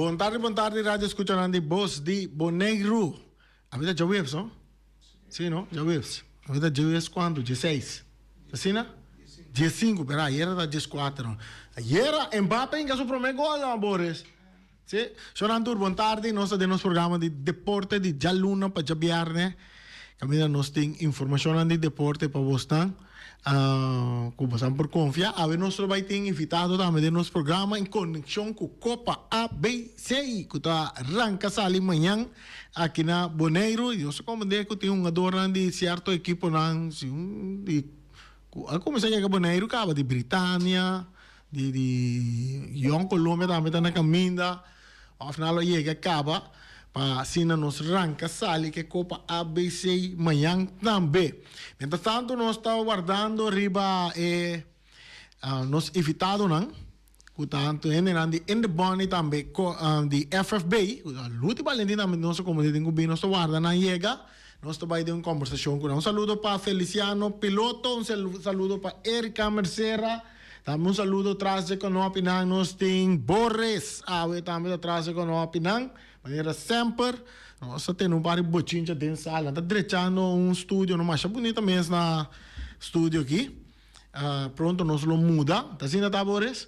Bon tardi, bon tardi radio escuchanan di Bos di Boneiru. Awe ta djaweps, no? Sí, no? Djaweps. Awe ta djaweps cuanto? Dieseis. Asina? Diesinku, pero ayera ta dieskuater. Ayera Mbappe hinka su prome gol, no, Boris? Sí. Shonan tur, bon tardi. Nos ta den nos programa di deporte di djaluna pa djabierne. Kaminda nos tin informashonnan di deporte pa bosnan ku bosan por konfia. Awe nos lo bai tin invitado tambe den nos programa en konekshon ku Kopa ABC ku ta ranka sali mañan aki na Boneiru. I nos ta komprendé ku tin hungadornan di sierto ekiponan di ku a kuminsá yega Boneiru kaba di Britania, di di Jong Colombia tambe ta na kaminda. Of nan lo yega kaba pa asina nos ranka sali ke Kopa ABC mañan tambe. Mientras tanto nos ta wardando riba e nos invitadonan ku ta tanto hendenan di In The Bunny tambe di FFB, Luti Valentin tambe nos a komprendé tin ku bin nos ta warda nan yega nos ta bai den un kombersashon ku nan. Un saludo pa Feliciano Piloto, un saludo pa Erika Mercera. Tambe un saludo tras dje konopinan nos tin Boris awe tambe ta tras dje konopinan manera semper nos ta tene un par di bochincha den sala nan ta drechando un studio no masha bunita mes na studio aki pronto nos lo muda ta asina ta Boris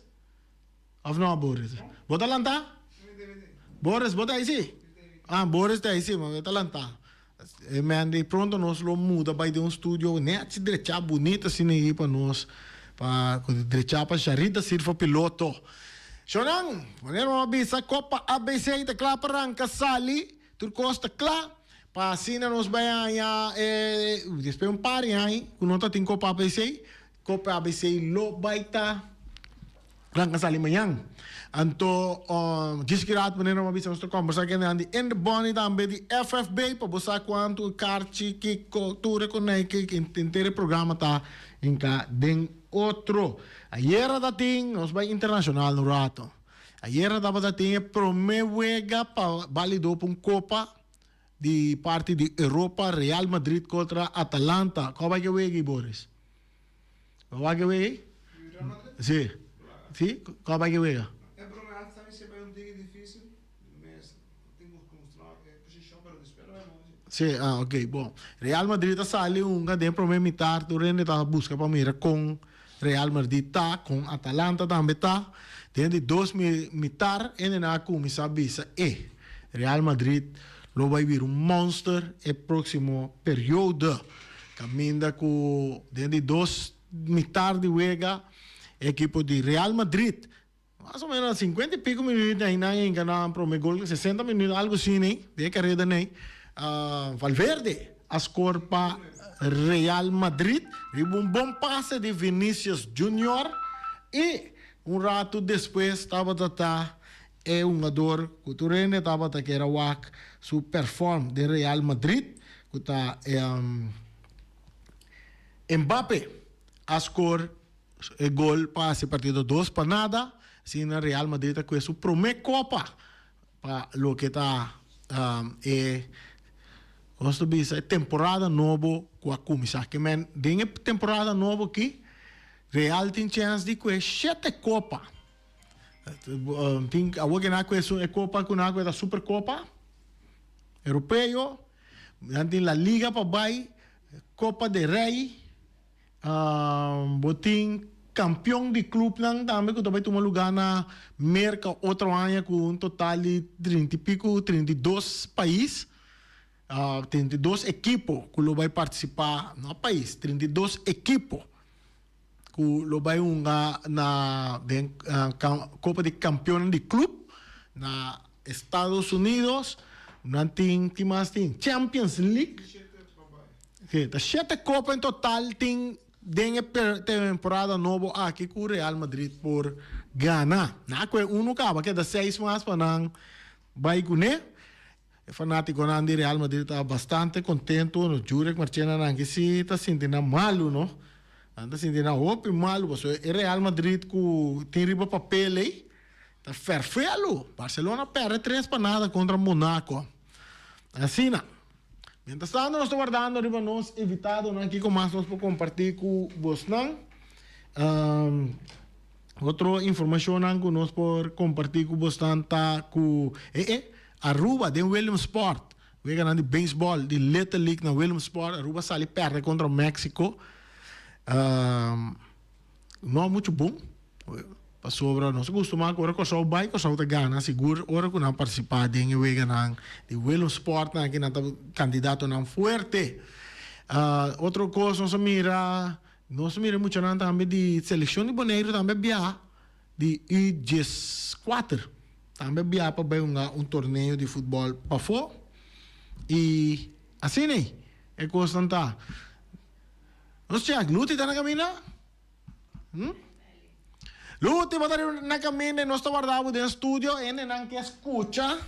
of no Boris bo ta lanta Boris bo ta ahi si ah Boris ta ahi si ma bo ta lanta. E men di pronto nos lo muda bai den un studio nechi drechá bunito asina ei pa nos pa ku drechá pa Sharita sirva piloto. Shownan, manera bo a bisa Copa ABC ta kla pa ranka sali, tur kos ta kla pa asina nos bai haña e despues un par di aña ku no ta tin Copa ABC, Copa ABC lo bai ta Ranka sali mañan. Anto djis ki rat manera bo a bisa nos ta kombersa kendenan di In The Bunny tambe di FFB pa bo sa kuantu karchi kiko tur e konei ki henter e programa ta hinka den otro. Ayera ta tin nos bai internashonal un rato. Ayera tabata tin e prome wega pa balido pa un kopa di parti di Europa Real Madrid kontra Atalanta. Kua bai ke wega ei Boris? Bo wak e wega ei? Si. Si? Kua bai ke wega? E prome antes tambe si bai un tiki dificil, mes tin ku construa e posicion pero despues lo bai bon si. Si, ah ok, bon. Real Madrid a sali hunga den prome mitar tur hende ta buska pa mira kon Real Madrid ta, kon Atalanta tambe ta. Den di dos mitar hende nan a kuminsá bisa e Real Madrid lo bai bira un monster e proximo periodo. Caminda cu den di dos mitar di wega e ekipo di Real Madrid mas o menos cincuenta y pico minuut ahi nan a hinca nan prome gol, sesenta minuut algo asina den e careda ney Valverde a score pa Real Madrid riba un bon pase di Vinicius Junior y un rato despues tabata ta E hungador cu tur hende tabata kier a wak su perform den Real Madrid, cu ta Mbappe, a score e gol pa haci e partido dos pa nada. Asina Real Madrid a cue su prome copa pa loke ta e, nos ta bisa, e temporada nobo cu a cuminsa. Ke men den e temporada nobo aki Real tin chens di cue shete copa. Tin awor ke nan ku e kopa ku nan ta super kopa europeo, nan tin la liga pa bai, kopa de rei, bo tin kampion di klupnan tambe ku ta bai tuma luga na Merka otro aña ku un total di trinta i piku, 32 pais, 32 ekipo ku lo bai partisipa, no pais, 32 ekipo. Ku lo bai hunga na den Kopa di Kampionnan di Klup na Estados Unidos. Nan tin ki mas tin? Champions League. Si, ta shete kopa en total tin den e temporada nobo aki ku Real Madrid por gana. Nan a kohe unu kaba, keda seis mas pa nan bai kuné. E fanaticonan di Real Madrid ta bastante contento, no Jurek Marchena nan ki si ta sinti nan malu no, nan ta sinti nan hopi malu pasobra e Real Madrid cu tin riba papel ey ta ferfelu, Barcelona perde tres pa nada contra Monaco, asina. Mientras tanto nos ta wardando riba nos invitadonan kico mas nos por comparti cu bosnan. Otro informashonnan ku nos por kompartí ku bosnan ta ku e e Aruba den Williamsport, weganan di beisbòl di Little League na Williamsport, Aruba sali pèrdè kontra Mexico. No muchu bon, pasobra nos a kustumá ku ora Kòrsou bai, Kòrsou ta gana sigur ora ku nan partisipá den e weganan di Williamsport nan aki nan ta kandidatonan fuerte. Otro kos nos a mira. Nos mira muchanan tambe di seleccion di Boneiru tambe a biaha di U 14 tambe a biaha pa bai hunga un torneo di futbol pafó y asina ei e cosnan ta. Nos check, Luti ta na caminda? Hm? Luti bo ta na caminda y nos ta warda bo den studio, hendenan ke scucha,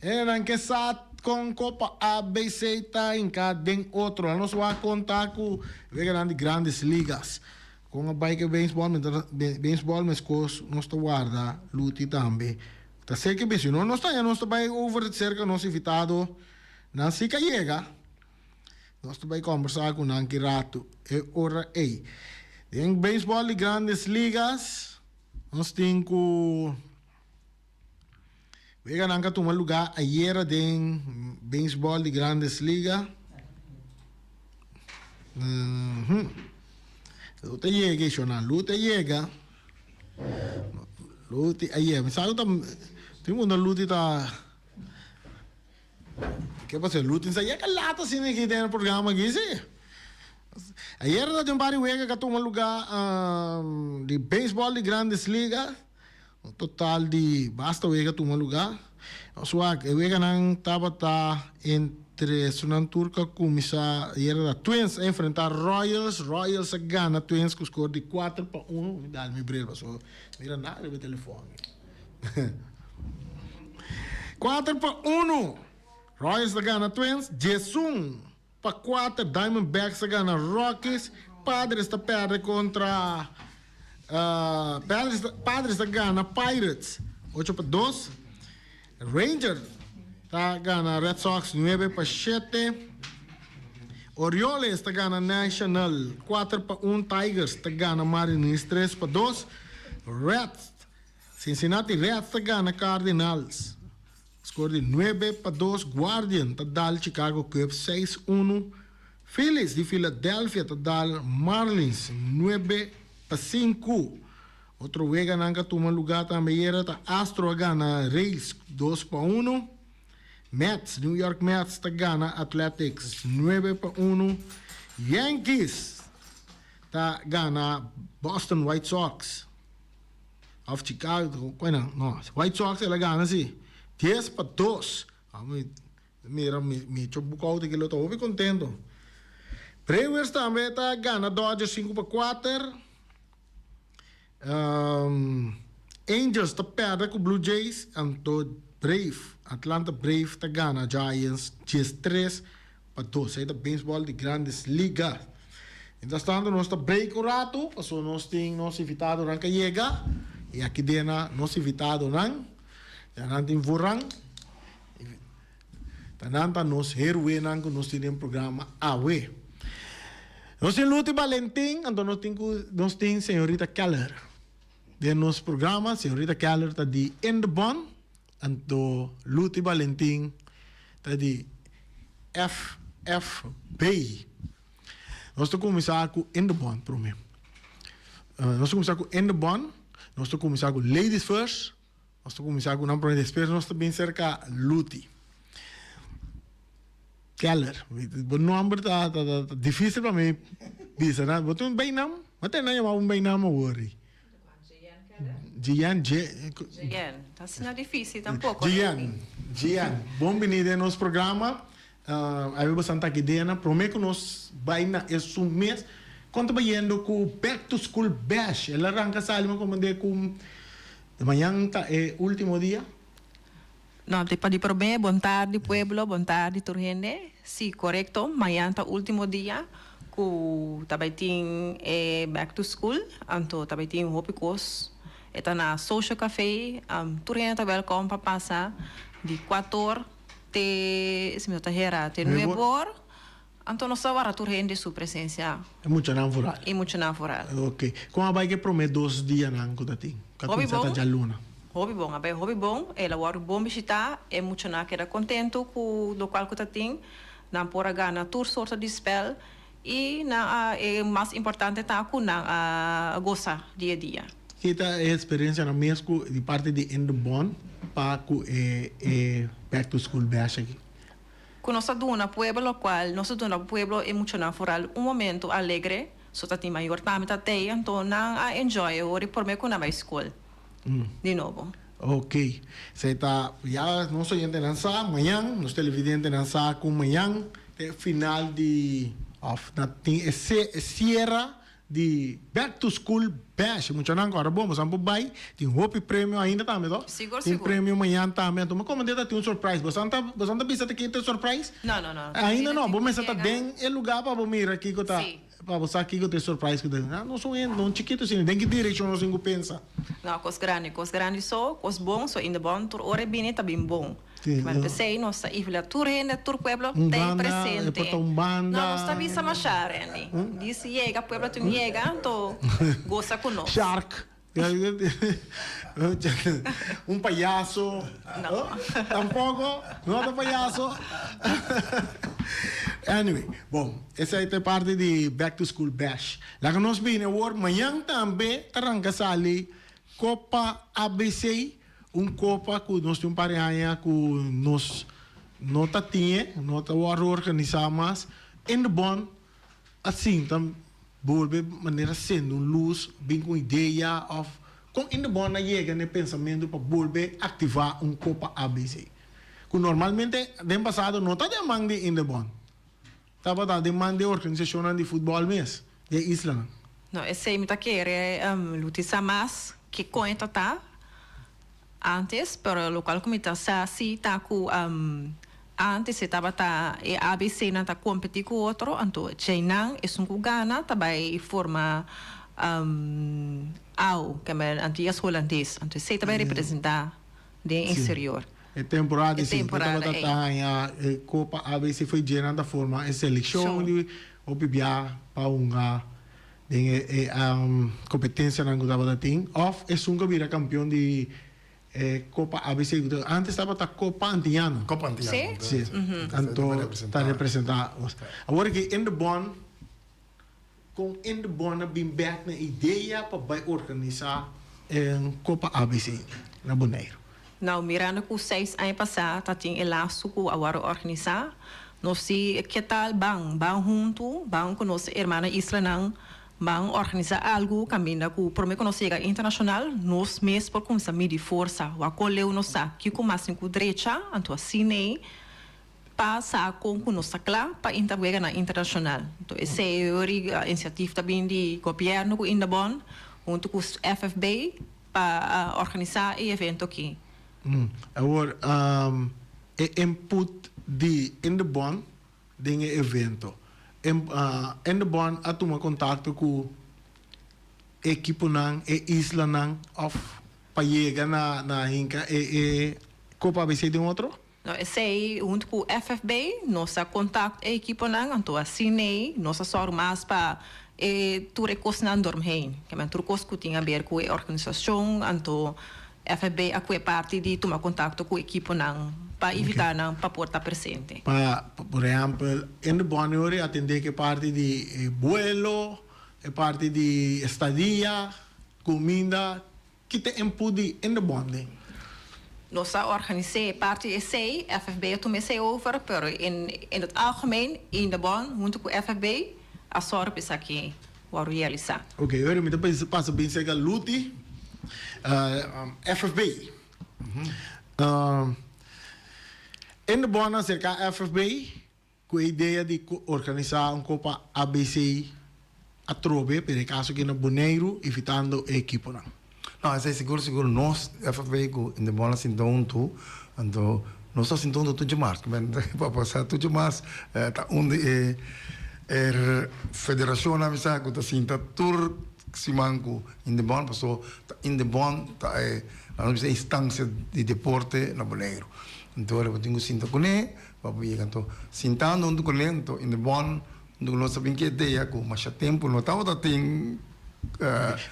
hendenan ke sa con Copa ABC ta hinca den otro. Nos wak conta cu weganan di Grandes Ligas. Con a bay ke baseball, baseball mescos nos ta warda Luti tambe. Ta cerca e besi. No nos ta nos ta bay over cerca nos invitado. Nan si ka yega. Nos ta bai kombersá ku nan ki ratu e ora ei. Den beisbòl di Grandes Ligas nos tin ku weganan ka tuma lugá ayera den beisbòl di Grandes Liga. Lu ta yega e shonnan, lu ta yega. Luti a yega. Mi sa ku ta tin unda Luti ta. Ke pasa? Lutin sa yega laat asina aki den e programa aki si. Ayer ta tin un par di wega ka tuma luga di beisbòl di Grandes Ligas. Un total di basta wega tuma luga. Nos wak e weganan tabata entre esunnan tur ka kuminsá ayer ta Twins a enfrentá Royals. Royals a gana Twins ku skor di 4-1. Mi dal mi bril pasobra mira nada riba e telefòn. 4-1, Royals ta gana Twins, 11-4, Diamondbacks ta gana Rockies, Padres ta perde kontra Padres Padres ta gana Pirates 8-2, Rangers ta gana Red Sox 9-7, Orioles ta gana National 4-1, Tigers ta gana Mariners 3-2, Reds Cincinnati Reds ta gana Cardinals score di 9-2, Guardian ta dal Chicago Cubs 6-1, Phillies di Philadelphia ta dal Marlins 9-5. Otro weganan ku a tuma lugá tambe ayera ta Astro a gana Rays 2-1, Mets, New York Mets ta gana Athletics 9-1, Yankees ta gana Boston White Sox. Of Chicago, bueno, no, White Sox el a gana si, 10-2. Mi mira mi mi cho bukout aki lo ta hopi contento. Brewers tambe ta gana Dodgers 5-4. Angels ta perde ku Blue Jays, anto Brave, Atlanta Brave ta gana Giants 13-2. Ei ta baseball di Grandes Ligas. Mientras tanto nos ta break un rato pasobra nos tin nos invitadonan ka yega y aki dena nos invitadonan ya nan tin voorrang ta nan ta nos heroenan ku nos tin den programa awe. Nos tin Luti Balentin anto nos tin ku nos tin señorita Keller den nos programa. Señorita Keller ta di Indebon anto Luti Balentin ta di FFB. Nos ta kuminsá ku Indebon promé. Nos ta kuminsá ku Indebon, nos ta kuminsá ku Ladies First, nos ta kuminsá ku nan promé, despues nos ta bin serka Luti. Keller, bo nòmber ta ta ta difísil pa mi bisa. Nan, bo tin un beinam? Bo ta nan yama bo un beinam awor? Gian, J. Gian, ta asina difícil tampoco. Gian, Gian, bon bini den nos programa. Awe bosan ta aki den na prome ku nos bai na esun mes. Kon ta bayendo ku Back to School Bash? El a ranka sali mi komprende ku mañan ta e ultimo dia. No, te pa di prome, bon tardi pueblo, bon tardi tur hende. Si, korekto, mañan ta ultimo dia ku ta bai tin e back to school, anto ta bai tin hopi kos. E ta na Social Cafe, tur hende ta wèlkòm pa pasa di kuator te, si mi no ta hera, te nuebe or. Anto nos ta wara tur hende su presencia. E muchanan vooral. E muchanan vooral. Ok. Con a bay cu e prome dos dianan cu ta tin? Cu a Hopi cuminsa ta bon. djaluna. Hopi bon. A bay hopi bon. El a wòrdu bon bishitá. E muchanan a keda kontentu ku lokual ku ta tin. Nan por a gana tur sorto di spèl i nan a e mas importante ta ku nan a gosa di e dia. Ki ta e eksperensianan mes ku di parti di Indebon pa ku e e Back to School Bash aki? Ku nos ta duna pueblo lokual nos ta duna pueblo e muchanan foral un momento alegre, so ta tin mayor tambe ta tei anto nan a enjoy e ora i prome ku nan bai skol di nobo. Ok, esei ta ya nos oyentenan sa mañan, nos televidentenan sa ku mañan ta e final di òf na tin e siera di Back to School Bash. Muchanan ku ora bon boso por bai, tin hopi premio ainda tambe to? Sigur Tin sigur. premio mañan tambe, anto mi komand'é ta tin un surprise. Boso ta boso ta bisa ta kin ta e surprise? No no no. Ainda Ainda no, tin bo ku mester ta yega. den e lugá pa bo mira kiko ta Sí. pa bo sa kiko ta e surprise ku ta. Nos un hende, un chikitu asina, den ki direkshon nos tin ku pensa? No, kos grandi, kos grandi so, kos bon so, Indebon tur ora e bini ta bin bon. Sí, Pero no. p'esei nos ta invita tur hende, tur pueblo Un ta ei banda, e presente. por ta un banda. No, nos ta bisa masha, Renny. Di si yega, pueblo tin yega, anto gosa ku nos. Shark. Un payaso. No. Tampoco? No ta payaso? Anyway, bon, esei ta e parti di Back to School Bash. Laga nos bini awor, mañan tambe ta ranka sali Copa ABC, un copa ku nos tin un par di aña ku nos no ta tin e, no ta wòrdu organisá mas. In de Bon a sinta bolbe manera sende un lus, bin ku un idea òf kon In de Bon a yega na e pensamentu pa bolbe aktivá un Copa ABC? Ku normalmente den pasado no ta den man di In de Bon. Tabata den man di e organisashonnan di futbòl mes di e islanan. No, esei mi ta kere Luti sa mas ke kon e ta ta antes, pero lokual ku mi ta sa si ta ku antes e tabata e ABC-nan ta kompetí ku otro, anto djeinan esun ku gana ta bai forma AO, ke men Antillas Holandes, anto esei ta bai representá den exterior. E temporada E si, temporada tabata ei. ta haña e Copa ABC foi dje nan ta forma e selekshon Shon. di hopi bia pa hunga den e e kompetensianan ku tabata tin òf esun ku a bira kampion di e Copa ABC ku antes tabata Copa Antiano. Copa Antiano. Sí? Sí, anto ta representá. Awor aki in de bon Kon Indebon a bin bek na idea pa bai organisá e Kopa ABC na Boneiru? Nou, mirando ku seis aña pasá ta tin e lastu ku a wòrdu organisá, nos di ke tal ban, ban huntu, ban ku nos hermana islanan, ban organisá algu kaminda ku promé ku nos yega internashonal, nos mes por kuminsá midi forsa, wak kon leu nos ta, kiko mas tin ku drecha, anto asin'ei Pa sa kon ku nos ta kla pa intra weganan internashonal. Enton esei ori inisiativ ta bin di gobièrnu ku Indebon huntu ku FFB pa organisá e evento aki. Awor e input di Indebon den e evento. Indebon a tuma kontakto ku ekiponan, e islanan òf pa yega na hinka e Kopa ABC den otro? No esei huntu ku FFB nos a kontakt e ekiponan anto asin'ei nos a sòru mas pa e tur e kosnan dormheen. Kimen tur kos ku tin aber ku e organisashon anto FFB a kue parti di tuma kontakto ku ekiponan pa invitá nan pa por ta presente. Pa por ehèmpel in de Bonneure atendé ku e parti di e buelo, e parti di estadia, kuminda. Ki ta input di in de bonding? Nos a organis'é parti esei, FFB a tuma esei over, pero in in het algemeen Indebon hunto ku FFB a sòru pa esaki wòrdu realisá. Ok, ora mi ta pasa bin serka Luti, FFB. Indebon a serka FFB Ku e idea di organisá un Kopa ABC atrobe, pero e kaso aki na Boneiru, invitando e ekiponan. No, esei sigur sigur nos FFB ku Indebon a sinta huntu, anto nos ta sinta huntu tur djamars, pa pasá tur djamars ta un di e e federashonnan mi sa ku ta sinta tur siman ku Indebon, paso ta Indebon ta e, laga nos bisa, instansia di deporte na Boneiru. Anto ora bo tin ku sinta kuné pa bo yega. Anto sintando huntu kuné anto in de bon huntu ku nos ta bin ku e idea ku masha tempu no tabata tin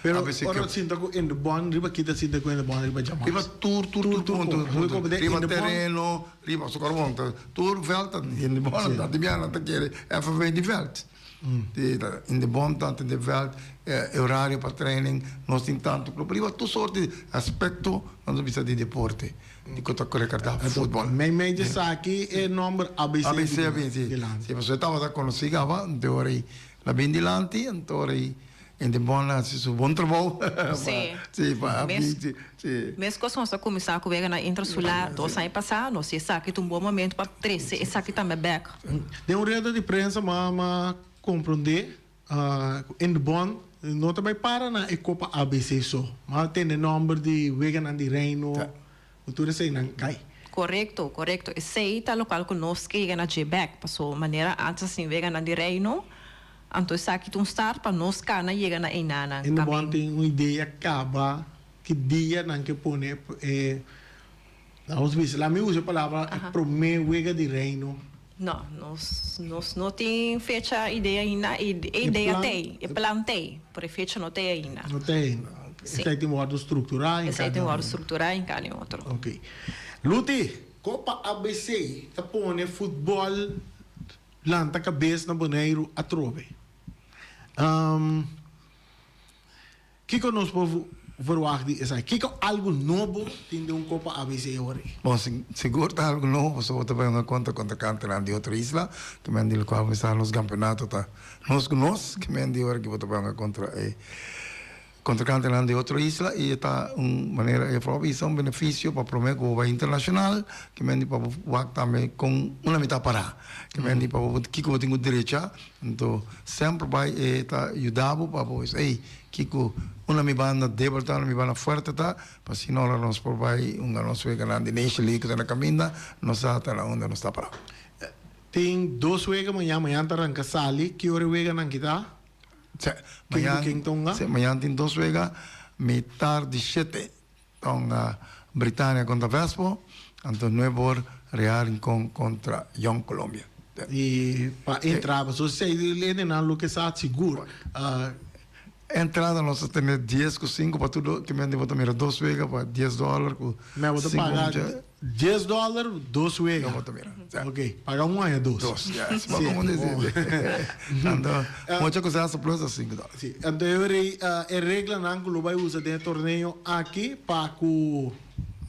Pero ABC ora Cup. sinta ku in de bon riba kita sinta ku in de bon riba djamas? Riba tur tur Tur tur tur punto punto. punto. Riba In de bon. tereno, riba su kòrbon ta tur vèlt ta in de bon Sí. ta di biaha nan ta kere FV di vèlt. Di ta in de bon tantu in de vèlt e orario pa training nos tin tantu club riba tur soort di aspecto nan ta bisa di deporte di ku ta rekordá futbòl. Mei mei di esaki e nòmber ABC ABC a bin si. dilanti. Si pasobra e tabata konosí kaba anto ora ei la bin dilanti anto ora ei in de bon a hasi su bon trabou Si. si pa Mes si si. Meskos nos a kuminsá ku wega na Intrasular dos aña pasá, nos si esaki ta un bon momento pa trese esaki tambe bèk. Den un reda di prensa m'a m'a komprondé ku In de Bon no ta bai para na e Kopa ABC so. M'a tende nòmber di weganan di Reino ku tur eseinan kai. Korekto, korekto. Esei ta lokual ku nos ke yega na dje bèk. Paso manera antes a sin weganan di Reino, anto esaki ta un start pa nos kana yega na einanan. In de Bon tin un idea kaba ki dia nan ke pone e Nos bisa, laat mi usa e palabra e promé wega di Reino. No, nos nos no tin fecha idea ainda. E idea t'ei, e plan t'ei, pero e fecha no t'ei ainda. No t'ei ainda. Sí. Esei tin wòrdu strukturá en Esei tin wòrdu strukturá en kani otro. Ok. Luti, Kopa ABC ta pone futbòl lanta kabes na Boneiru atrobe. Kiko nos por verwagt di esaki? Kiko algu nobo tin den un Kopa ABC awor ei? Bon, sigur ta algu nobo pasobra bo ta bai hunga kontra kontrinkantenan di otro isla, ke men di lokual bo sa nos kampeonato ta nos ku nos, ke men di ora ke bo ta bai hunga kontra e kontrinkantenan di otro isla i e ta un manera e por bisa un benefisio pa promé ku bo bai internashonal, ke men di pa bo wak tambe kon un la mitad pará, ke men di pa bo kiko bo tin ku drecha, anto semper bai e ta yuda bo pa bo bisa ey. Kiko unda mi banda debel ta, unda mi banda fuerte ta, pa asina ora nos por bai hunga nos weganan di Nation League ku ta na kaminda, nos sa ta na unda nos ta pará. Tin dos wega mañan, mañan ta ranka sali, ki ora e weganan ki ta? Se, Ken ku mañan, ken ta hunga? se, mañan tin dos wega, mitar di shete ta hunga Britania kontra Vespo, anto nuebe or Real Rincon kontra Jong Colombia. I pa entra, pasobra esei di hendenan lo ke sa sigur. Entrada nos ta tene dies ku sinku pa tur ke men di bo ta mira dos wega pa dies dòler ku Me bo ta sinku paga mucha. dies dòler dos wega. Bo ta mira, sa. Ok, paga un aña dos. Dos, ya, si bo Sí, komo disi. bon. Anto, mucha ku sa plus ta sinku dòler. Sí, anto e rei, e reglanan ku lo bai usa den e torneo aki pa ku,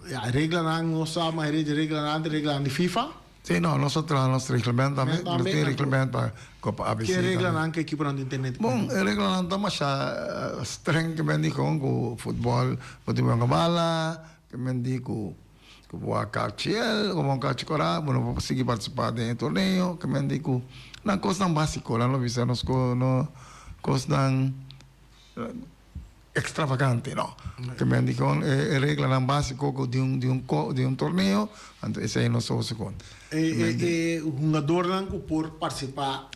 ya, e reglanan nos sa mayoria di e reglanan ta e reglanan di FIFA. Sí, no, nos a traha nos reglement tambe. Nos tin reglement pa Copa ABC Ke tambe. reglanan ku ekiponan tin tene? Bon, e reglanan ta masha streng ke men di kon ku futbòl bo tin wega bala, ke men di ku ku bo a kachi el, ku bo a kachi kora, bo no por sigui partisipá den e torneo, ke men di ku nan kosnan básiko, nan lo bisa nos ko no kosnan. Extravagante no. Te men di con e reglanan basico cu di un di un di un torneo, anto esey nos ta usa con. E e e hungadornan cu por participa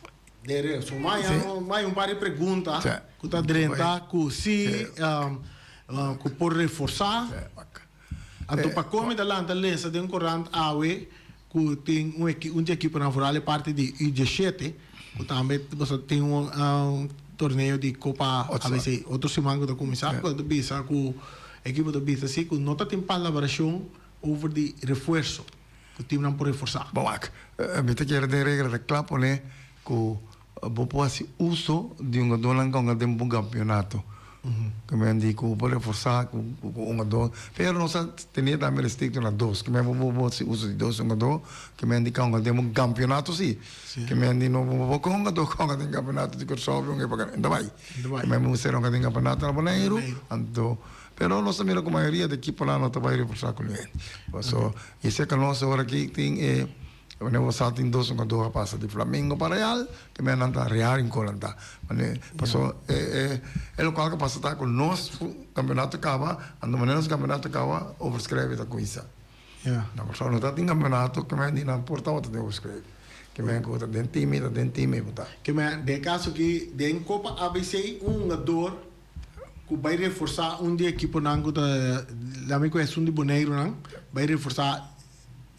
den regla. So maya maya un par di pregunta cu ta drenta cu si cu por reforsa. Anto pa come ta lanta lesa den corant awe cu tin un un di ekiponan vooral e parti di U diesshete cu tambe boso tin un torneo di Copa ABC otro siman cu ta cuminsa cu ta bisa cu ekipo ta bisa si cu no ta tin palabracion over di refuerso cu teamnan por reforsa. Bon wak, mi ta kere den regla ta cla pone cu Bo por hasi uso di hungadónan ku a hunga den bo kampionato. Ke men di ku bo por reforsá ku un hungadó. Pero nos a tene tambe restrikto na dos. Ke men bo por hasi uso di dos hungadó. Ke men di ku a hunga den bo kampionato si. Ke men di no bo por kohe hungadó ku a hunga den kampionato di Kòrsou hunga pa Kòrsou. No ta bai. Ke men bo mester hunga den kampionato na Boneiru. Anto, pero nos ta mira ku mayoria di ekiponan no ta bai reforsá ku niun hende. Paso, i esei ku nos ora aki tin e. Wanneer bo sa tin dos hungador a pasa di Flamengo pa Real, ke men nan ta Real Rincon nan ta. Wanneer paso e e e lokual ke pasa ta ku nos kampeonato kaba, anto wanneer nos kampeonato kaba overschrijven ta kuminsa. Na Kòrsou no ta tin kampeonato ke men di nan por tabata den overschrijven. Ke men ku ta den team i ta den team i bo ta. Ke men den e kaso aki den Kopa ABC un hungador ku bai reforsa un di ekiponan ku ta, lami ku esun di Boneirunan, bai reforsa.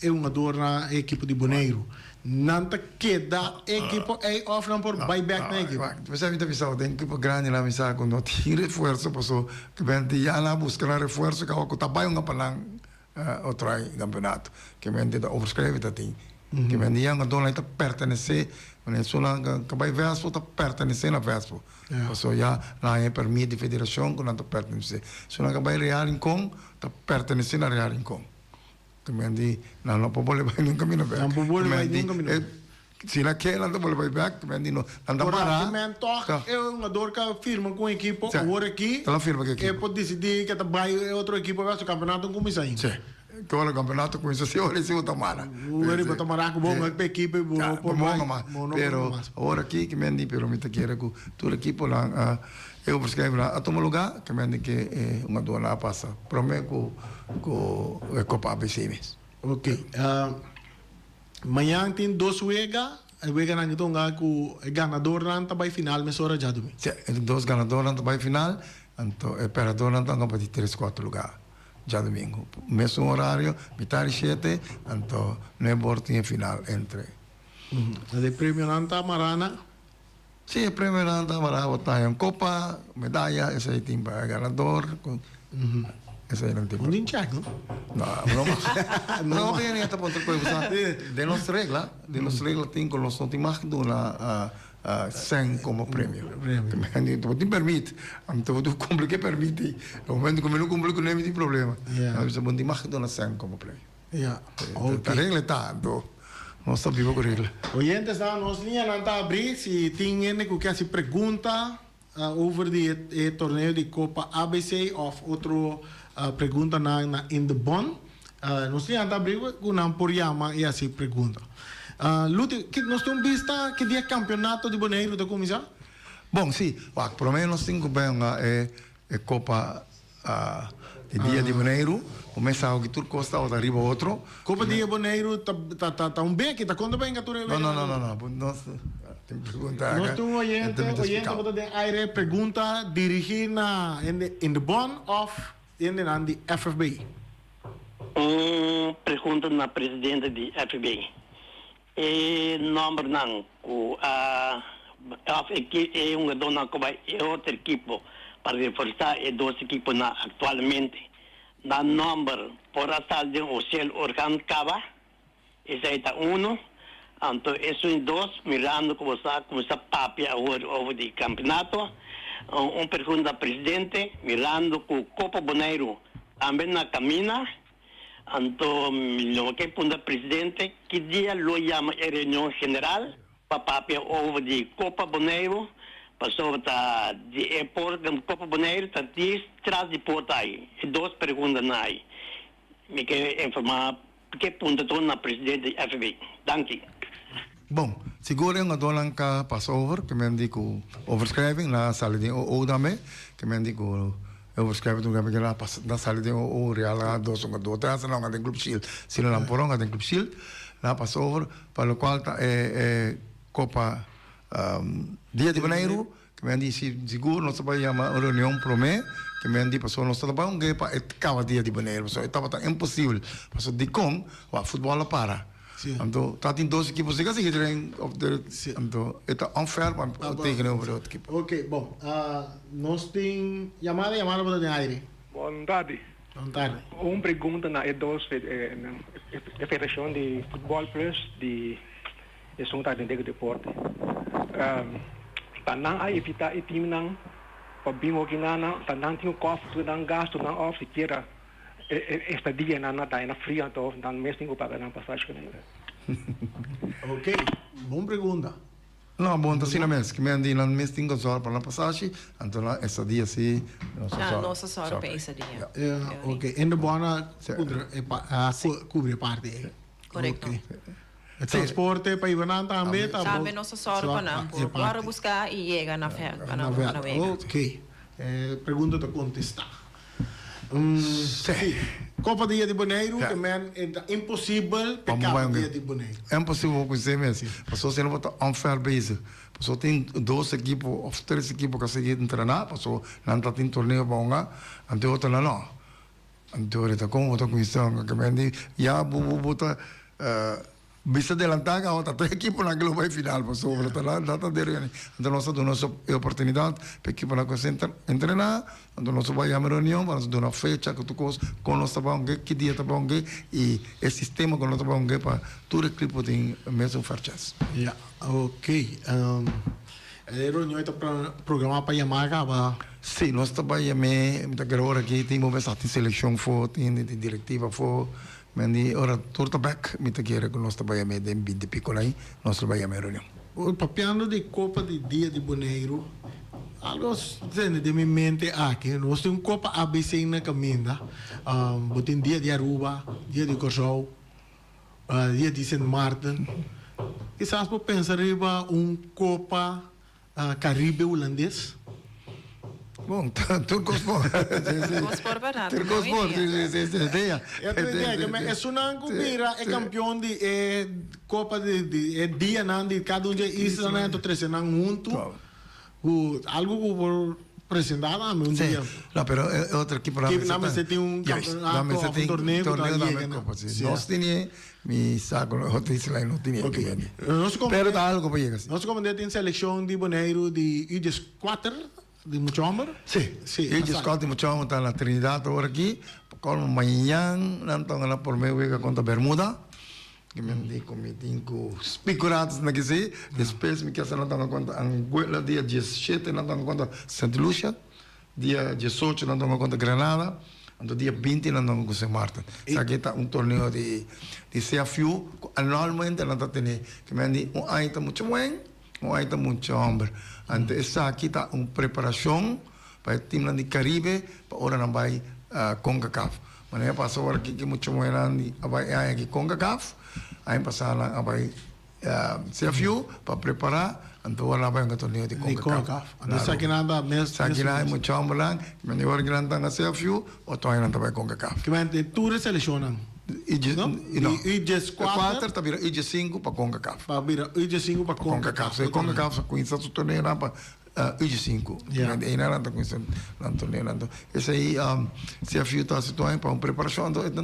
E hungadornan e ekipo di Boneiru. Nan ta keda e ekipo ei of nan por bai bek na e ekipo? P'esei mi ta bisa den ekipo grandinan mi sa ku no tin refuerso paso ku benti ya nan a buska nan refuerso kaba ku ta bai hunga pa nan otro ai kampeonato. Ke benti ta overschrijven ta tin. Ke benti ya hungadornan ta pertenesé manera esunnan ku bai Vespo ta pertenesé na Vespo. Paso ya nan haña e permit di federashon ku nan ta pertenesé. Esunnan ku bai Real Rincon ta pertenesé na Real Rincon. Te men di, nan no por bolbe bai nunca mino bek. Nan por bolbe bai nunca mino bek. Si nan ke, nan ta bolbe bai bek. Te men di, no, nan ta Ora, mará. te men tòg e hungador ka firma ku un ekipo, awor aki, Ta firma ku e ekipo. por disidí ke ta bai e otro ekipo bes, su kampeonato no kuminsá ainda. Si. Ke ora kampeonato kuminsá, si ora si bo ta mara. Ora bo ta mará ku bo hunga ku e ekipo i bo no por bai. Bo no por Pero mas. awor aki, ke men di, pero mi ta kere ku tur ekiponan a. E overschrijving a tuma lugá, ke men di ke e hungadónan a pasa promé ku ku e Kopa ABC mes. Ok. Mañan tin dos wega, e weganan ke ta hunga ku e ganadornan ta bai final mesora djadumingu. Si, e dos ganadornan ta bai final, anto e pèrdèdornan ta hunga pa di tres kuater lugá djadumingu. Mesun orario, mitar di shete, anto nuebe or tin e final entre. E premionan ta mará na? Si e premionan ta para bo ta haña un kopa, medaya, esei tin pa e ganador, esei nan tin. No tin chèk no? No, no mas. No hopi hende ta puntra koe bo sa den nos regla, den nos regla tin ku nos no tin mag duna sèn komo premio. Bo tin pèrmit, anto bo tin ku kumpli ku e pèrmit ei. Na momento ku mi no kumpli kuné mi tin problema. Nan bisa bo no tin mag duna sèn komo premio. Ya, ok. Ta regla ta, anto nos ta biba ku regla. Oyentesnan, nos liñanan ta abrí si tin hende ku ke hasi pregunta over di e torneo di Kopa ABC òf otro preguntanan na In de Bon. Nos liñanan ta abrí ku nan por yama i hasi pregunta. Luti, nos tin un bista ki dia kampionato di Boneiru ta kuminsá? Bon, si. Wak, promé nos tin ku benga e Kopa Di dia di Boneiru, bo mes sa ki tur kos tabata riba otro. Kopa dia Boneiru ta ta ta ta un beki, ta konta benga tur e No, no, no, no, no, nos tin pregunta Nos tin un oyente, oyente bo ta den aire, pregunta dirigi na hende in de bon of hendenan di FFB. Un pregunta na presidente di FFB. E nòmbernan ku a òf e hungadónan ku bai e otro ekipo pa reforsá e dos ekiponan aktualmente, nan nòmber por a sali den ofisiel organ kaba? Esei ta unu. Anto esun dos, mirando ku bo sa kuminsá papia awor over di kampionato, un pregunta presidente, mirando ku Kopa Boneiru tambe na kamina, Anto mi no ke punta presidente ki dia lo yama e reunion general pa papia over di Copa Boneiru, pasobra ta di e por Copa Boneiru ta dis tras di porta ai. E dos preguntanan ai mi ke informa ke punta tur na presidente di FB. Danki. Bon, sigur e hungadónan ka pasa over, ke men di ku overschrijving, nan a sali den OO tambe, ke men di ku e overschrijving tur ke nan a pasa, nan a sali den OO, Real a dos hungadó, te hasta nan hunga den Club Shield, si no nan por hunga den Club Shield, nan a pasa over, pa lokual ta e e Kopa Dia di Boneiru, ke men di si sigur nos ta bai yama un reunion promé, ke men di pasobra nos ta bai hunga pa e kaba Dia di Boneiru, pasobra e tabata imposibel, pasobra dikon? Wak futbòl a para. Sí. Anto ta tin dos ekipo si ka sigui train of de Sí. anto e ta unfair pa Ah, bo- tegenover e otro ekipo. Ok, bon. Ah, nos tin yamada, yamada bo ta den aire. Bon tardi. Bon tardi. Un pregunta na e dos e federacion di futbol plus di esun ta den deporte. Ta nan a evita e teamnan pa bin hoki nan, ta nan tin un kof tur nan gastonan of sikiera E estadianan na daña na frio anto nan mes tin ku paga nan pasashi ku nan. Ok, bon pregunta. No, bon ta asina mes, ki men di nan mes tin ku sòru pa nan pasashi, anto nan estadia si nos a sòru. Nos a sòru pa e estadia. Ok, en de bona kubri e parti ei. Korekto. E transporte pa iba nan tambe ta. Tambe nos a sòru pa nan por wòrdu buská i yega na vèlt pa nan wega. Ok, e pregunta ta kontestá. Sí. Kopa Dia di Boneiru ke men e ta imposibel pe kaba Dia di Boneiru. Imposibel ku esei mes. Pasobra si no bo ta unfair bezig. Pasobra tin dos ekipo of tres ekipo ku a sigui entrená pasobra nan ta tin torneo pa hunga, anto e otronan no. Anto ora ta kon bo ta kuminsá hunga ke men di ya bo bo bo ta bisa delantá ka ota tur ekiponan ke lo bai final pasobra ta nan ta deri ani. Anto nos ta duna e oportunidat pa ekiponan kuminsá entrená anto nos ta bai yama reunion pa nos duna fecha ku tur kos kon nos ta bai hunga ki dia ta bai hunga i e sistema ku nos ta bai hunga pa tur ekipo tin mesun fair chance. Ya ok E reunion ei ta programá pa yamá kaba? Sí, nos ta bai yam'é. Mi ta kere ora aki tin bo mester tin selekshon afó, tin hende di direktiva afó. Men di ora tur ta bèk, mi ta kere ku nos ta bai yam'é den binti piko lai, nos lo bai yam'é reunion. Papiando di Kopa di Dia di Boneiru, algo a sende den mi mente aki. Nos tin un Kopa ABC na kaminda. Bo tin Dia di Aruba, Dia di Kòrsou. Dia di Sint Maarten, kisas bo pensa riba un Kopa Karibe Hulandes? Bon, tur kos por. Tur kos por berdad. Tur kos por, si, si, si, si, idea. Ya tu idea, ke men esunnan ku bira e kampion di e kopa di e dianan di kada un di e islanan, ta trese nan huntu. Ku algu ku por presentá tambe un dia. Sí, no, pero e otro ekipo nan mester ta. Mester tin un campeonato of un torneo ku ta yega na. Nos tene, mi sa ku otro isla no tene. Ok. Pero ta algu pa yega si. Nos komandé tin selekshon di Boneiru di U dieskuater di mucha hòmber. Sí, U dieskuater di mucha hòmber ta na Trinidad awor aki. Pa kolmo mañan nan ta gana promé wega kontra Bermuda. Ki mi di ku mi tin ku spikuratus na kisi. Despues mi kesa nan toma konta Anguilla dia diesshete nan toma konta Sint Lucia, dia diesocho nan toma konta Granada, anto dia binti nan toma ku Sint Maarten. Esaki ta un torneo di di CFU ku anualmente nan ta tene. Ki mi di un aña ta mucha muhé, un aña ta mucha hòmber. Anto esaki ta un preparashon pa e timnan di Karibe pa ora nan bai Concacaf. Manera pasa ora ki ki mucha muhernan di a bai e aña aki Concacaf, aña pasa nan a bai CFU pa prepara, anto ora nan a bai hunga torneo di Concacaf. Anto esaki nan ta mes. Esaki nan e mucha hombernan, mende ora ki nan ta na CFU, otro aña nan ta bai Concacaf. Ki mente tur e seleccionnan? No, Di U dieskuater. Ta bira U diesinku pa Concacaf. Pa bira U diesinku pa Concacaf. So e Concacaf sa cuminsa su torneonan pa Uji sinku. Einan nan ta kuminsá nan torneo nan. Esei CFU ta hasi tur aña pa un preparashon. Anto e ta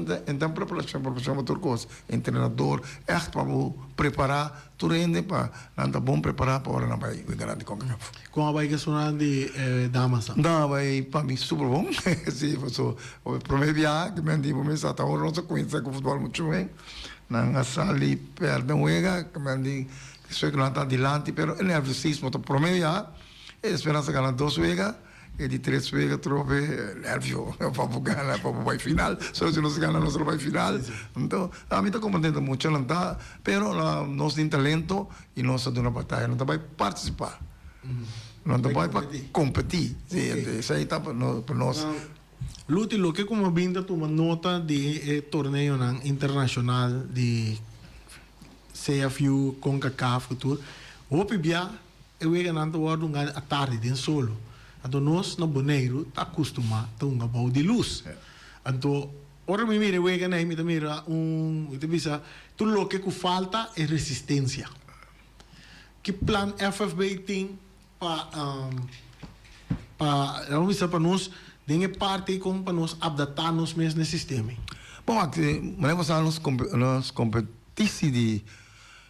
un preparashon, preparashon pa tur kos. Entrenador, ègt pa bo prepará tur hende pa nan ta bon prepará pa ora nan bai wega nan di Concacaf. Kon a bai ku esunnan di damas nan? Nan a bai pa mi super bon. Si, paso promé biaha ku mi a di bo mester ata ora nos a kuminsá ku futbòl muchu wen. Nan a sali pèrdè un wega ku mi a di Despues ku nan ta dilanti pero e nerviosismo ta prome ya e Esperanza gana dos wega e di tres wega trobe nervio pa bo gana pa bo bai final so si nos gana nos lo bai final anto ami ta kontento mucho nan ta pero nos tin talento y nos ta duna bataya nan ta bai participa nan ta bai pa competi si esei ta pa nos. Luti, loke ku mi a bin ta tuma nota di e torneonan internashonal di CFU, Concacaf ku tur, hopi bia e weganan ta wòrdu hunga atardi den solo. Anto nos na Boneiru ta akustumá ta hunga bou di lus. Anto ora mi mira e weganan ei mi ta mira un, mi ta bisa tur loke ku falta e resistensia. Ki plan FFB tin Pa pa laga bisa pa nos den e parti ei kon pa nos adaptá nos mes na e sistema ei. Bon wak, manera bo sa nos nos kompetisi di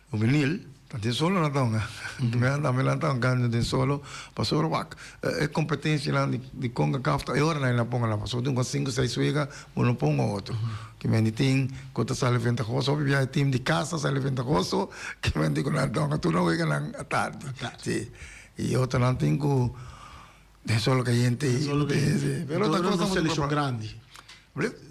hubenil ta den solo nan ta hunga. Tambe nan ta hungando den solo pasobra wak e kompetensianan di di Concacaf ta e ora nan a ponga nan pasobra tin un sinku seis wega bo no ponga otro. Ki men di tin ku ta sali ventahoso hopi biaha e tim di kas ta sali ventahoso ki men di ku nan ta hunga tur nan weganan atardi si i otronan tin ku den solo kayente Den solo kayente. Si pero Enton ta nos cosa mucho selekshon grandi.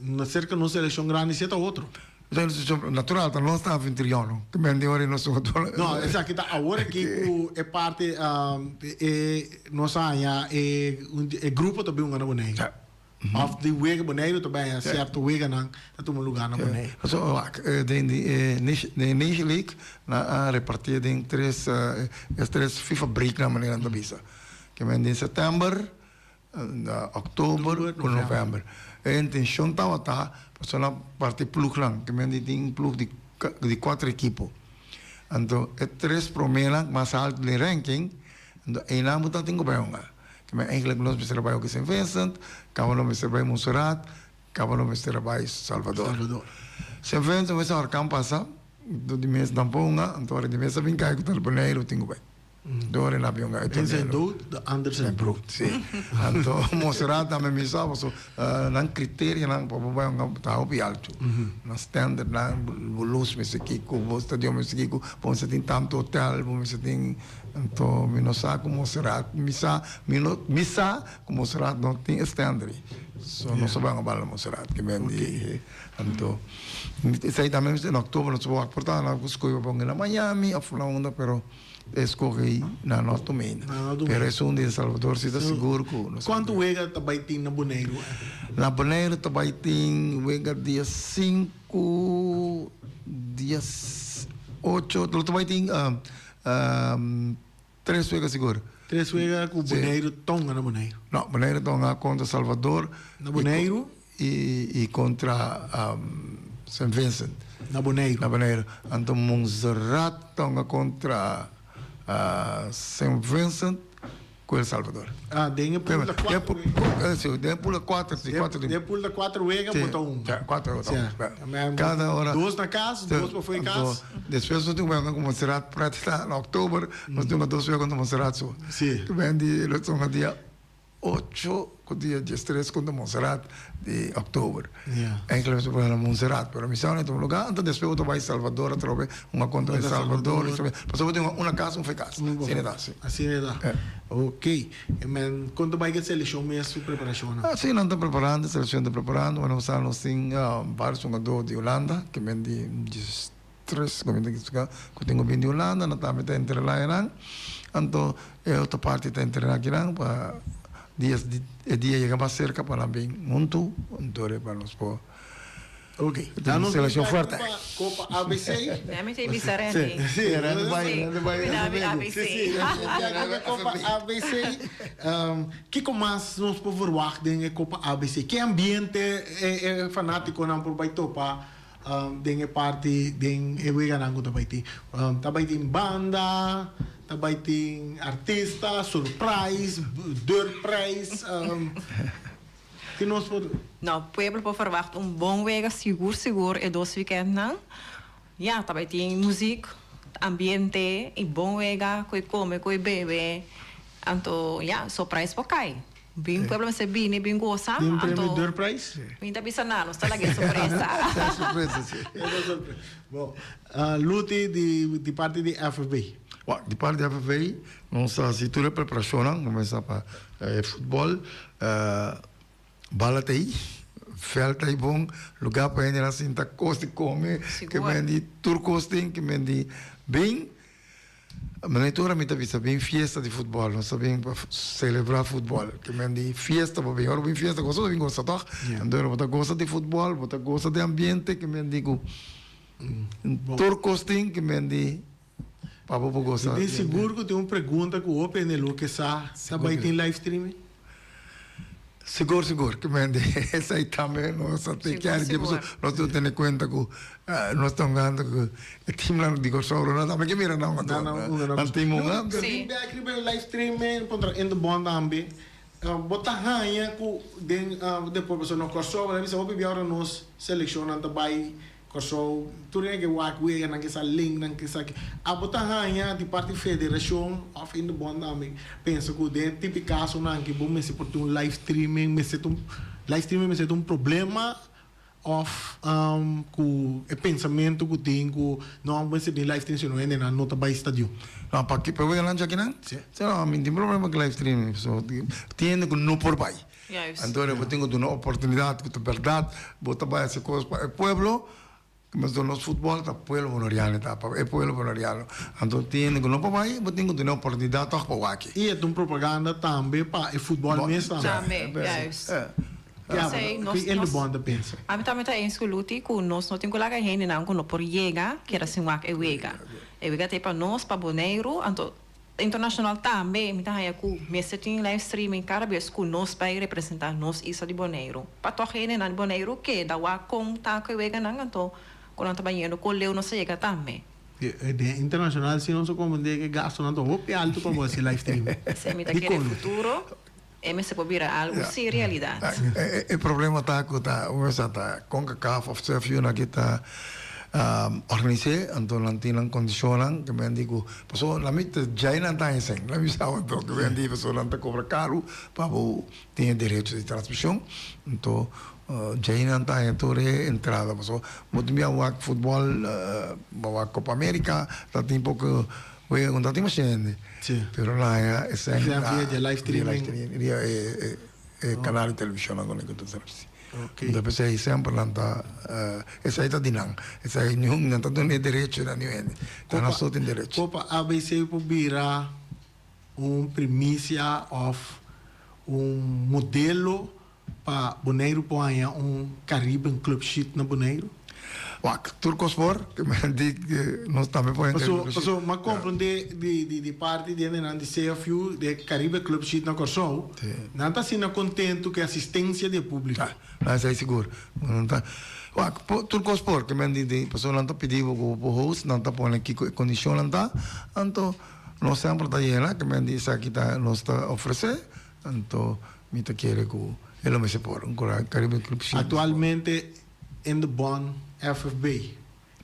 Na serka nos selekshon grandi si e ta otro. Natural ta nos ta anfitriono ki men di ora nos jugador. No esaki ta awor aki ku e parti e nos a haña e e grupo ta bin hunga na Boneiru. Of di wega Boneiru ta bay sierto weganan ta tuma lugar na Boneiru. Pasobra wak den di e den Nation League nan a reparti den tres e tres FIFA break nan manera nan ta bisa. Ke men den september, oktober ku november. E intencion tabata pasobra nan parti plugnan ke men di tin plug di di kuater ekipo. Anto e tres promenan mas alto den ranking anto einan bo ta tin ku bay hunga. Kimen eigenlijk nos mester a bai oki Sint Vincent, kaba nos mester bai Montserrat, Kaba no mester a bai Salvador. Sint Vincent wes a horkan pasa, anto di mes nan por hunga, anto ora di mes a bin kai ku ta Boneiru tin ku bai. Dor e avion a Een zijn dood, de ander zijn brood. Sí. Anto Montserrat tambe mi sa paso nan criterianan pa bo bai hunga ta hopi alto. Nan standardnan, bo lus mester kiko, bo stadion mester kiko, bo mester tin tantu hotel, bo mester tin, anto mi no sa ku Montserrat, mi sa, mi no, mi sa ku Montserrat no tin e standard ei. So nos a bai hunga bal na Montserrat ke men di anto esei tambe mester na oktober nos por wak por ta nan ku skohe pa hunga na Miami of na unda pero. Escoge na no tuma ainda. Pero esun di El Salvador si ta sigur cu nos. Cuanto wega ta bay tin na Boneiru? Na Boneiru ta bay tin wega dia sinku, dia ocho, lo ta bay tin tres wega sigur. Tres wega cu Boneiru tonga na Boneiru? No, Boneiru tonga contra Salvador. Na Boneiru? I kontra Saint Vincent. Na Boneiru. Na Boneiru. Anto Montserrat tonga kontra Saint Vincent ku El Salvador. Ah, den e pool ta kuater wega. Si, den e pool ta kuater, si, kuater. Den e pool ta kuater wega, bo ta un. Si, kuater wega ta un. Kada ora. Dos na kas, dos pa fo'i kas. Despues nos tin wega ku Montserrat pret ta na oktober, nos tin dos wega kontra Montserrat so. Si. Di lo tonga dia Ocho ku dia diestres kontra Montserrat di oktober. Enkele mester por na Montserrat, pero mi sa na otro lugar, anto despues bo ta bai Salvador atrobe, un a kontra El Salvador, pasobra bo tin una kas, un fe kas. Asina ta, si. Asina ta. Ok. E men kon ta bai ku e selekshon mes su preparashonnan? Ah, si, nan ta preparando, e selekshon ta preparando. Bueno, bo sa nos tin varios hungador di Hulanda, ke men di diestres, ku mi ta ku tin ku bin di Hulanda, nan tambe ta entrená einan. Anto e otro parti ta entrená akinan pa dia e dia yega mas serka pa nan bin huntu, anto pa nos por Ok, tin un selekshon fuerte. Kopa ABC. Dame te bisa Randy. Sí, Randy bai, Randy bai. Dame ABC. Sí, sí, Kopa ABC. Kiko mas nos por verwacht den e Kopa ABC? Ke ambiente e fanatikonan por bai topa Den e parti den e weganan ku ta bai tin. Ta bai tin banda, ta bai tin artista, surprise, deurprijs. Ki nos por. No, pueblo por verwacht un bon wega sigur sigur e dos wikèntnan. Ya, ta bai tin muzik, ambiente i bon wega, ku e kome, ku e bebe. Anto ya, surprise por kai. Bin pueblo mester bini bin gosa. Tin premio deurprijs? Mi ta bisa nan, nos ta laga e sorpresa. Ta sorpresa si. E sorpresa. Bon, Luti di di parti di FFB. Bon, di parti di FFB nos ta hasi tur e preparashonnan, kuminsá pa e futbòl, bala ta ei, vèlt ta ei bon, lugá pa hendenan sinta kos di kome, ke men di tur kos tin, ke men di bin. Mane tur mi ta bisa bin fiesta di futbol, nos ta bin pa celebra futbol. Ke men di fiesta pa bin, ora bo bin fiesta gosa bo bin gosa toch? Anto ora bo ta gosa di futbol, bo ta gosa di ambiente, ke men di ku tur kos tin ke men di pa bo por gosa. Mi tin sigur ku tin un pregunta ku hopi hende lo ke sa, ta bai tin live streaming? Sigur sigur ke men di esei tambe nos a take care di pasobra nos tin tene kuenta ku nos ta hungando ku e teamnan di Kòrsou no tambe ke mira nan hunga nan team hunga. Pero bin bek riba e live streaming kontra in de bond tambe bo ta haña ku den deporte pasobra na Kòrsou bo ta bisa hopi bia ora nos selekshonnan ta bai Kòrsou, tur hende ke wak wega, nan ke sa link, nan ke sa ke. Abo ta haña di parti federashon òf in de bond tambe pensa ku den e tipo di kasonan aki bo mester por tin un live streaming, mester ta un live streaming mester ta un problema òf ku e pensamentu ku tin ku no mester tin live streaming sino hendenan no ta bai stadion. No, pa ki pa weganan djakinan? Si. Si no, mi tin problema ku live streaming pasobra tin hende ku no por bai. Juist. Anto bo tin ku duna oportunidat ku ta bèrdat bo ta bai hasi kos pa e pueblo, pasobra nos futbòl ta pueblo boneriano ta pa e pueblo boneriano. Anto tin hende ku no por bai, bo tin ku duna oportunidat tòg pa wak. I e ta un propaganda tambe pa e futbòl mes tambe. Tambe, juist. Ja, ki hende bon ta pensa. Ami tambe ta eens ku Luti ku nos no tin ku laga hendenan ku no por yega keda sin wak e wega. E wega ta ei pa nos, pa Boneiru, anto Internacional tambe mi ta haña cu mester tin live streaming cada bes cu nos bay representa nos isla di Boneiru. Pa toch hendenan di Boneiru keda wak con ta cu e weganan anto cu nan ta bayendo con leu nos ta yega tambe. Den internacional si nos a comprende cu e gastonan ta hopi alto pa bo haci live streaming. Esey mi ta kere futuro. E mester por bira algu si realidat. E problema ta ku ta un bes ta Concacaf of CFU nan ki ta organis'é anto nan tin nan kondishonnan ke men di ku pasobra nan mi ta djai nan ta haña sèn nan mi sa anto ke men di pasobra nan ta kobra karu pa bo tin e derecho di transmishon anto djai nan ta haña tur e entrada pasobra bo tin bia wak futbòl bo wak Copa America ta tin poko Wega ku no ta tin masha hende. Sí. Pero nan haña e sèn Via via di live streaming. Via e e kanal di televishonnan ku nan ta transmití. Ok. Enton p'esei semper nan ta esei ta di nan. Esei niun nan ta duna e derecho na niun hende. Ta nan so tin derecho. Kopa ABC por bira un primisia òf un modelo Pa Boneiru por haña un Caribbean Club Sheet na Boneiru? Wak, tur kos por, di nos tambe por haña Caribbean Club Sheet. Paso, m'a komprondé di parti di hendenan di CFU, di e Caribe Club Sheet na Kòrsou, nan ta asina kontentu ku e asistensia di e públiko. Ah, esei sigur. Wak, tur kos por, pasobra nan ta pidi bo ku bo por host, nan ta pone kiko e kondishonnan ta, anto nos semper ta yena, esaki ta nos ta ofresé. Anto mi ta kere ku e lo mester por un Caribbean Club Sheet. Aktualmente in de bon FFB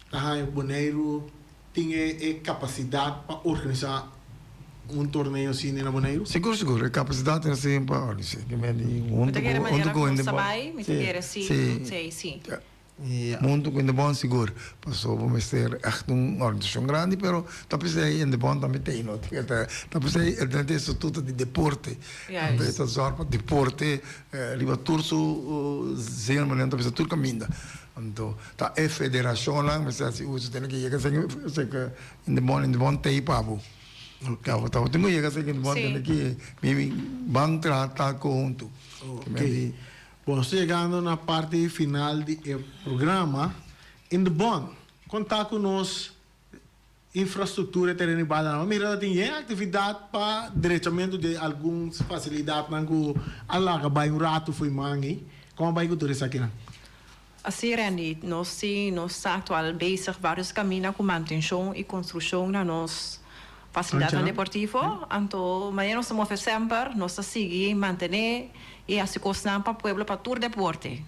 ta haña ku Boneiru tin e kapasidat pa organisá un torneo asina na Boneiru? Sigur sigur e kapasidat ta asina pa organisá. Mi ta kere manera ku nos ta bai, mi ta kere si, si, si. Huntu ku Indebon sigur, pasobra bo mester ègt un organisashon grandi, pero ta p'esei Indebon tambe t'ei no, ta p'esei e ta e statuto di deporte, anto e ta zòrg pa deporte riba tur su zin, manera ta bisa tur kaminda, anto ta e federashonnan mester hasi uso, tene ke yega serka Indebon, Indebon t'ei pa bo, ta bo tin ku yega serka Indebon tene ke ban traha tal konhunto. Bon, nos ta yegando na parti final di e programa. In the Bond, kon ta ku nos infrastruktura e tereno di bala nan? Mira ta tin yen aktividat pa drechamentu di algun fasilidatnan ku a laga bai un ratu fo'i man ei. Kon a bai ku tur esakinan? Así Randy, nos si nos ta aktual bezig varios kaminda ku mantenshon i konstrukshon na nos Facilidadnan deportivo, anto manera nos ta move semper, nos ta sigui mantené i hasi kosnan pa pueblo pa tur deporte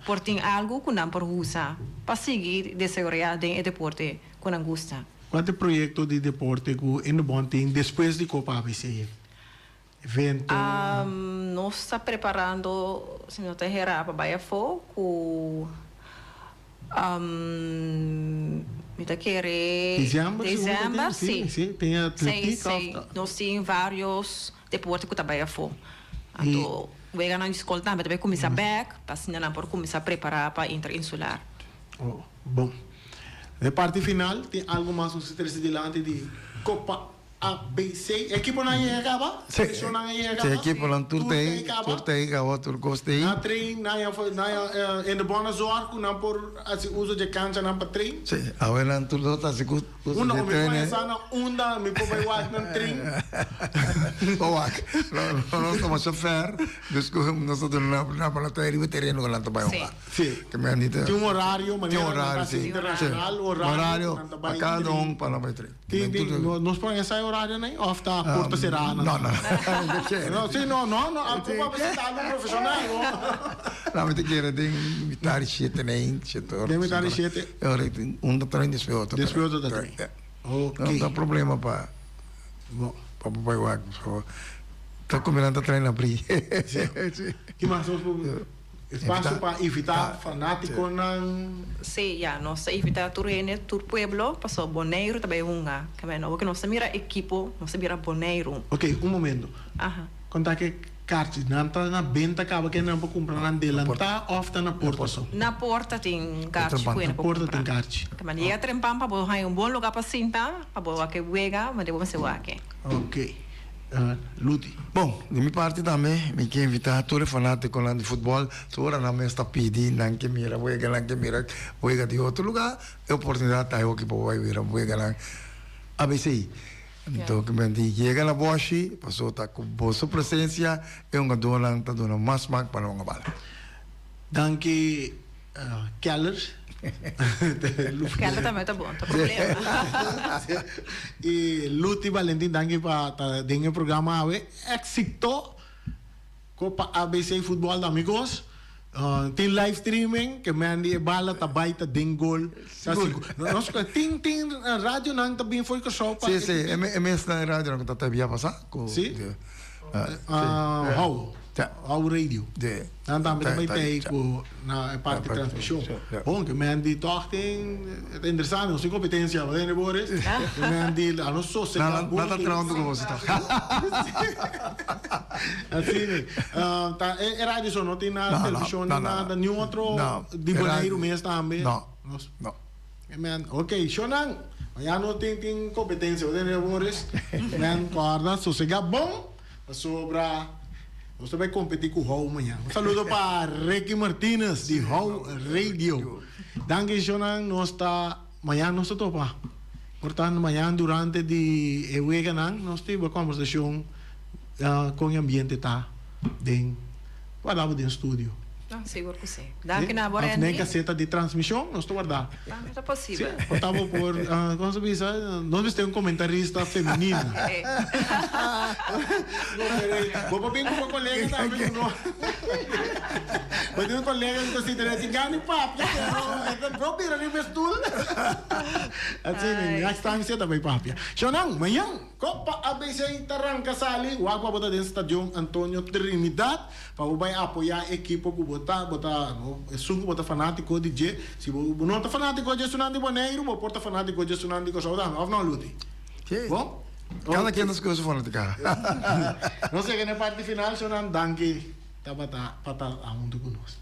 por tin algu ku nan por usa pa sigui desaroyá den e deporte ku nan gusta. Kua ta e proyekto di deporte ku Indebon tin despues di Kopa ABC? Evento? Nos ta preparando, si no ta herá, pa bai afó ku mi ta kere December, december, si. Si. Tin atletiek Si, si. Nos tin varios deporte ku ta bai afó. Anto weganan di skol tambe ta bai kuminsá bèk pa asina nan por kuminsá prepará pa interinsular. Oh, bon. Den parti final tin algu mas nos ta trese dilanti di Kopa A, B, C. Ekiponan a yega kaba? Sí. Selekshonnan a yega kaba? Sí, ekiponan tur ta ei, tur ta ei kaba, tur kos ta ei. Nan a train, nan a nan a in de bona zorg ku nan por hasi uso dje kanchanan pa train? Sí, awe nan tur lo ta hasi uso dje Unda ku mi train. por hesa na unda mi por bai wak nan train? Bo wak, nos ta masha fèr, dus ku nos ta duna nan pa nan ta riba tereno ku nan ta bai hunga. Sí. Ke men di ta. Tin un horario, Tin manera un nan ta horario, hasi sí. internashonal, horario Horario ku nan ta pa bai kada train. un pa nan bai train. Tin, tin, no, nos por ensayo horario nei of ta porta cerá nan? No, no. No, sí, no, no, no, a Cuba mester ta algo profesional, no? No, mi ta kere den mitar di shete nei, shete ora. Den mitar di shete. E ora un ta train, despues otro ta train. Despues otro ta train. Ok. No ta problema pa, Bo. pa bo bai wak, so ta come nan ta train na bri. Sí. Ki mas nos por Espacio pa invita fanaticonan. Sí, ya, nos ta invita tur hende, tur pueblo, pasobra Boneiru ta bay hunga. Kaba no, porque nos ta mira ekipo, nos ta mira Boneiru. Ok, un momento. Aha. Konta ke karchi nan ta na benta kaba ke nan por kumpra nan delantá òf ta na porta so? Na porta tin karchi ku hende Na por porta kumpra. tin karchi. Kaba yega trempan pa bo haña un bon lugá pa sinta, pa bo wak e wega, mande bo mester wak e. Ok. Luti. Bon, di mi parti tambe mi ke invitá tur e fanátikonan di futbòl, tur ora nan mes ta pidi, nan ke mira wega, nan ke mira wega di otro lugá, e oportunidat ta hoki pa bo bai mira weganan ABC. Anto ke men di yega na Bòshi, pasobra ta ku boso presensia e hungadónan ta duna mas smak pa nan hunga bala. Danki Keller. Keller tambe ta bon, ta problema. Y Luti Valentin, danki pa ta den e programa awe. Exito! Copa ABC Futbol di Amigos. Tin live streaming ke men di e bala ta bai ta den gol. Sigur. Nos tin tin radionan ta bin for di Kòrsou pa Si si e mesnan radionan ku ta ta bia pasá ku Si? How How radio. Nan tambe ta bai tei ku na e parti transmishon. Bon ke men di tòg tin e ta interesante nos tin kompetensia bo tende Boris ke men di anos sosegá Nan ta traha huntu ku boso tòg. Asina ta e radio so no tin nada televishon ni nada niun otro di Boneiru mes tambe. No no. Men ok shonan mañana no tin tin kompetensia bo tende Boris men kòrda sosegá bon pasobra nos ta bai kompetí ku How mañana. Un saludo pa Ricky Martinez di How Radio. Danki shonan nos ta mañana nos ta topa. Por tanto mañana durante di e weganan nos tin bo kombersashon kon e ambiente ta den warda bo den studio. No, sigur ku si. Danki na bo Randy. Of den kaseta di transmishon nos ta warda. Tambe ta posibel. Si, por ta bo por kon se bisa nos mester un komentarista femenina. Bo por bin ku bo kolega tambe ku no. Bo tin un kolega ku ta sinta den tin gana di papia pero e ta bira riba e stul. Asina, next time si e ta bai papia. Shonnan, mañan Copa ABC ta ranka sali, wak pa bo ta den Stadion Antonio Trinidad pa bo bai apoya e ekipo ku bo ta, bo ta, esun ku bo ta fanatiko di dje. Si bo no ta fanatiko dje esunnan di Boneiru, bo por ta fanatiko dje esunnan di Kòrsou tambe, òf no Luti? Sí. Bon? Kada ken ta skohe su fanatikada. Nos yega na e parti final, shonnan, danki tabata pa ta huntu ku nos.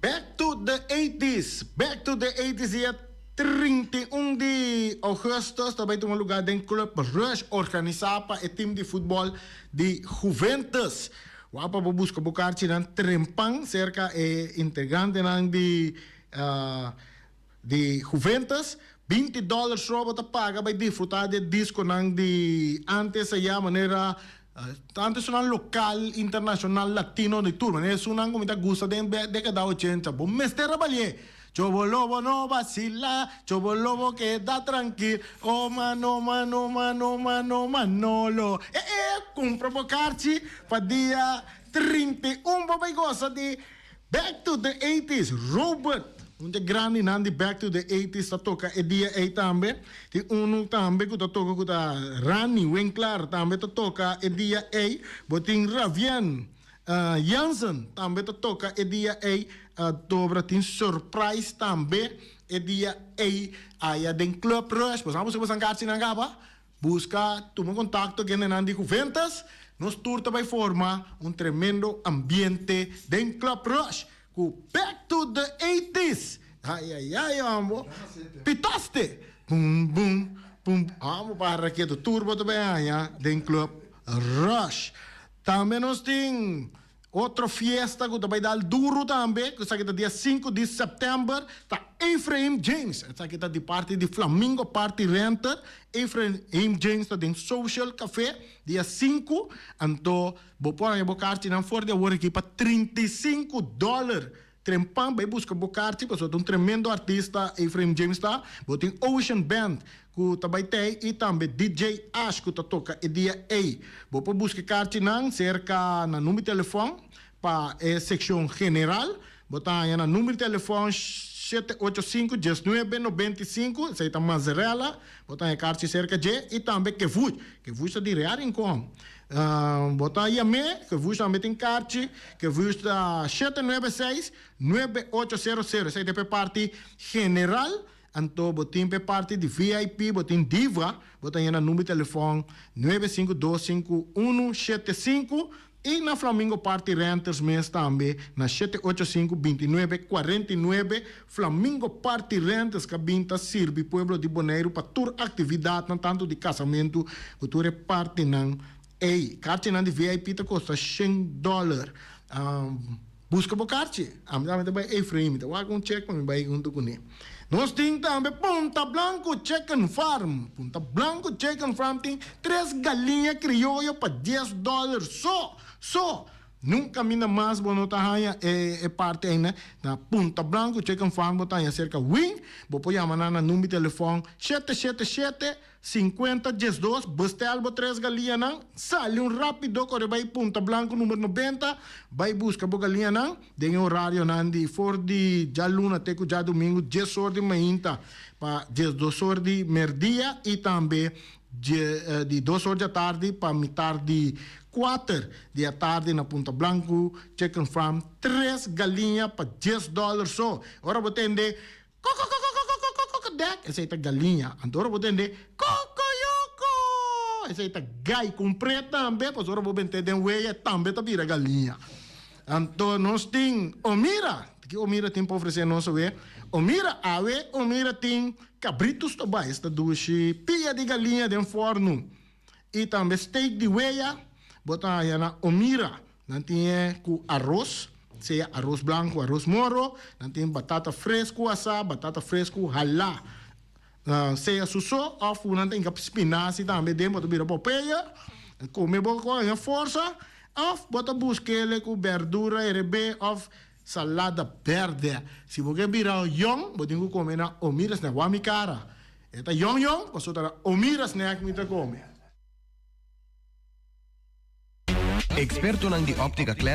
Back to the eighties, Back to the eighties dia 31 di augustus ta bay tuma lugar den Club Rush organisa pa e team di futbol di Juventus. Wak pa bo buska bo karchinan trempan serka e integrantenan di di Juventus. 20 dollar so bo ta paga bai disfruta di e diskonan di antes aya manera tanto esunnan lokal, internashonal, latino di tur manera esunnan ku mi ta gusta den dekada ochenta. Bo mester a balié. Chobo lobo no basila, chobo lobo keda trankil, oh mano mano mano mano manolo. E e kumpra bo karchi pa dia 31 bo bai gosa di Back to the Eighties. Robert, un di e grandinan di Back to the Eighties ta toka e dia ei tambe. Tin unu tambe ku ta toka ku ta Rani Winklar tambe ta toka e dia ei. Bo tin Ravien Jansen tambe ta toka e dia ei. Dobra tin surprise tambe e dia ei aya den Club Rush. Bo sa boso karchinan kaba? Buska tuma kontakto kendenan di Juventus. Nos tur ta bai forma un tremendo ambiente den Club Rush ku Back to the Eighties. Ai ai ai hombo. Pitaste! Bum bum bum. Hombo para ketu tur bo ta bai haña den Club Rush. Tambe nos tin Otro fiesta ku ta bai dal duru tambe, ku esaki ta dia sinku di sèptèmber, ta Ephraim James. Esaki ta di parti di Flamingo Party Renter. Ephraim James ta den Social Café dia sinku. Anto bo por haña bo karchinan for di awor aki pa 35 dòler. Trempan bai buska bo karchi pasobra ta un tremendo artista Ephraim James ta. Bo tin Ocean Band ku ta bai tei i tambe DJ Ash ku ta toka e dia ei. Bo por buska e karchinan serka na number di telefòn pa e sekshon general. Bo ta haña na number di telefòn 785 19 95, esei ta Mazarella. Bo ta haña karchi serka dje i tambe Kevush. Kevush ta di Real Rincon. Bo ta yam'é, Kevush tambe tin karchi. Kevush ta 796 9800, esei ta pa e parti general. Anto bo tin p'e parti di VIP, bo tin Diva, bo ta yena number di telefòn 9525175. I na Flamingo Party Renters mes tambe na 785 29 49. Flamingo Party Renters ka bin ta sirbi pueblo di Boneiru pa tur aktividatnan tantu di kasamentu ku tur e partinan ei. Karchinan di VIP ta kosta shen dòler. Buska bo karchi. Ami tambe ta bai Efraim. Mi ta wak un chek pa mi bai huntu kuné. Nos tin tambe Punta Blanco Chicken Farm. Punta Blanco Chicken Farm tin tres galiña krioyo pa dies dòler so! So! Nunka minda mas bo no ta haña e parti ei na Punta Blanco Chicken Farm bo ta haña serka Wing. Bo por yama nan na number di telefòn shete shete shete 50 diesdos, bestel bo tres galiñanan, sali un rapido kore bai Punta Blanco number 90, bai buska bo galiñanan den e orarionan di for di djaluna te ku djadumingu dies or di mainta pa 12 or di merdia i tambe di dos or di atardi pa mitar di kuater di atardi na Punta Blanco Chicken Farm, tres galiña pa dies dòler so. Ora bo tende Kokokokokokokokokokdek, esei ta galiña. Anto ora bo tende kokoyoko, esei ta gai. Kumpr'é tambe, pasobra ora bo bent'é den weya tambe ta bira galiña. Anto nos tin Omira. Ki Omira tin pa ofresé nos awe? Omira, awe Omira tin kabritu stobá, esta dushi, pia di galiña den fòrnu i tambe steak di weya. Bo ta haña na Omira. Nan tin e ku aros, sea aros blanku, aros moro. Nan tin batata fresku asá, batata fresku halá. Sea su so òf ku nan ta hinka spinasi tambe den, bo ta bira Popeye. Kome bo ku haña forsa. Òf bo ta busk'el ku bèrdura herebé òf salada bèrdè. Si bo ke bira yòn, bo tin ku kome na Omira Snack. Wak mi kara. E ta yòn yòn, pasobra ta na Omira Snack mi ta kome. Expertonan di Optica Class.